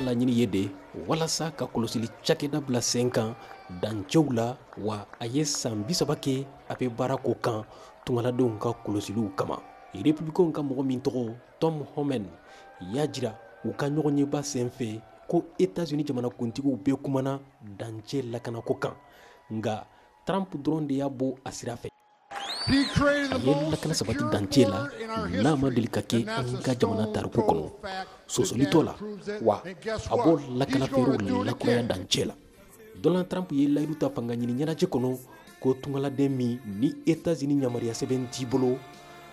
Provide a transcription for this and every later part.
laɲini ye de walasa ka kɔlɔsili cakɛda bila sen kan dancɛw la, wa a ye san 30 kɛ a bɛ baara ko kan tungaladenw ka kɔlɔsiliw kama. Republicainw ka mɔgɔ min tɔgɔ Tom Homan y'a jira u ka ɲɔgɔnyeba sen fɛ ko États-Unis jamanakuntigiw bɛɛ kumana dancɛ lakanako kan, nka Trump dɔrɔn de y'a bɔ a sira fɛ. A ye lakana sabati dancɛ la n'a ma deli ka kɛ an ka jamana tariku kɔnɔ, sɔsɔli t'o la, wa a b'o lakana fɛɛrɛw lakuraya dancɛ la. Donald Trump ye layidu ta fanga ɲini ɲɛnajɛ kɔnɔ ko tungaladen min ni États-Unis yamaruya sɛbɛn t'i bolo,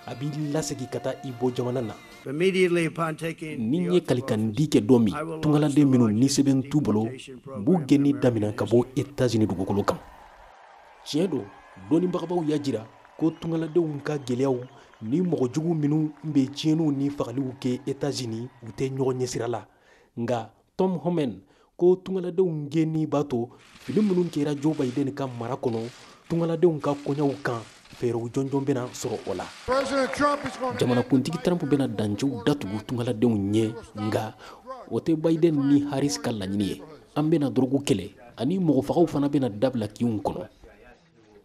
a b'i lasegin ka taa i bɔ jamana na. Ni n ye kalikandi kɛ don min, tungaladen minnu ni sɛbɛn t'u bolo, n b'u gɛnni daminɛ ka bɔ États-Unis dugukolo kan. Tiɲɛ don, dɔnnibagabaw y'a jira ko tungaladenw ka gɛlɛyaw ni mɔgɔjugu minnu bɛ tiɲɛniw ni fagaliw kɛ États-Unis, u tɛ ɲɔgɔn ɲɛsira la. Nka Tom Homan ko tungaladenw gɛnni b'a to fili minnu kɛra Joe Biden ka mara kɔnɔ tungaladenw ka koɲɛw kan, fɛɛrɛw jɔnjɔn bɛna sɔrɔ o la. Jamanakuntigi Trump bɛna dancɛw datugu tungaladenw ɲɛ, nka o tɛ Biden ni Harris ka laɲini ye. An bɛna dɔrɔgu kɛlɛ ani mɔgɔfagaw fana bɛna dabila kinw kɔnɔ.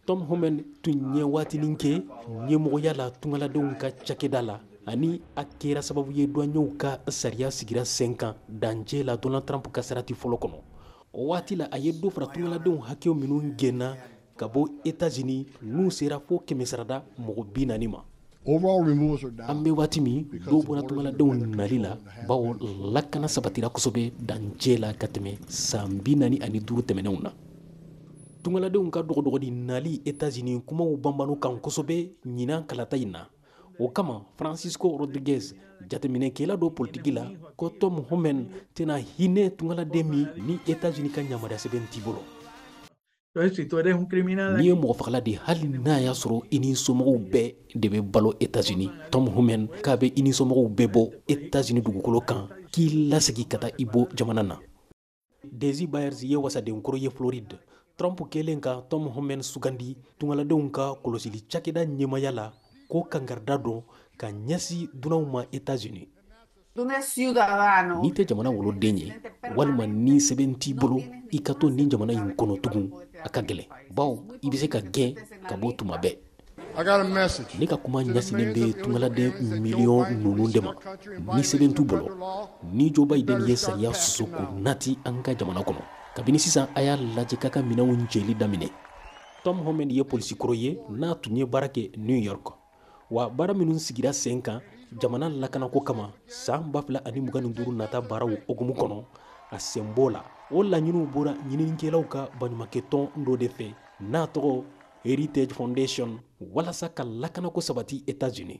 Tom Homan tun ye waatinin kɛ ɲɛmɔgɔya la tungaladenw ka cakɛda la, ani a kɛra sababu ye douaniers ka sariya sigira sen kan dancɛ la Donald Trump ka sarati fɔlɔ kɔnɔ. O waati la, a ye dɔ fara tungaladenw hakɛ minnu gɛnna ka bɔ États-Unis n'u sera fo kɛmɛ sarada mɔgɔ 40 ma. An bɛ waati min, dɔw bɔra tungaladenw nali la, bawo lakana sabatira kosɛbɛ dancɛ la ka tɛmɛ san 45 tɛmɛnenw na. Tungaladenw ka dɔgɔdɔgɔni nali États-Unis kumaw banbanu kan kosɛbɛ ɲinan kalata in na. O kama, Francisco Rodriguez, jateminɛkɛla dɔ politiki la, ko Tom Homan tɛna hinɛ tungaladen min ni États-Unis ka yamaruya sɛbɛn t'i bolo. N'i ye mɔgɔ fagala de, hali n'a y'a sɔrɔ i ni somɔgɔw bɛɛ de bɛ balo États-Unis, Tom Homan k'a bɛ i ni somɔgɔw bɛɛ bɔ États-Unis dugukolo kan k'i lasegin ka taa i bɔ jamana na. Desi Byers ye wasadenkɔrɔ ye Floride. Trump kɛlen ka Tom Homan sugandi tungaladenw ka kɔlɔsili cakɛda ɲɛmaya la, ko kangarida don ka ɲɛsin dunanw ma États-Unis. N'i tɛ jamana woloden ye walima ni sɛbɛn t'i bolo, i ka to nin jamana in kɔnɔ tugun, a ka gɛlɛn, bawo i bɛ se ka gɛn ka bɔ tuma bɛɛ. Ne ka kuma ɲɛsinnen bɛ tungaladen miliyɔn ninnu de ma ni sɛbɛn t'u bolo, ni Joe Biden ye sariya sɔsɔ k'u nati an ka jamana kɔnɔ. Kabini sisan, a y'a lajɛ k'a ka minɛnw jɛli daminɛ. Tom Homan ye polisikɔrɔ ye n'a tun ye baara kɛ New York, wa baara minnu sigira sen kan jamana lakanako kama san 2025 nata baaraw hukumu kɔnɔ, a sen b'o la. O laɲiniw bɔra ɲininikɛlaw ka baɲumankɛtɔn dɔ de fɛ n'a tɔgɔ Heritage Foundation, walasa ka lakanako sabati États-Unis.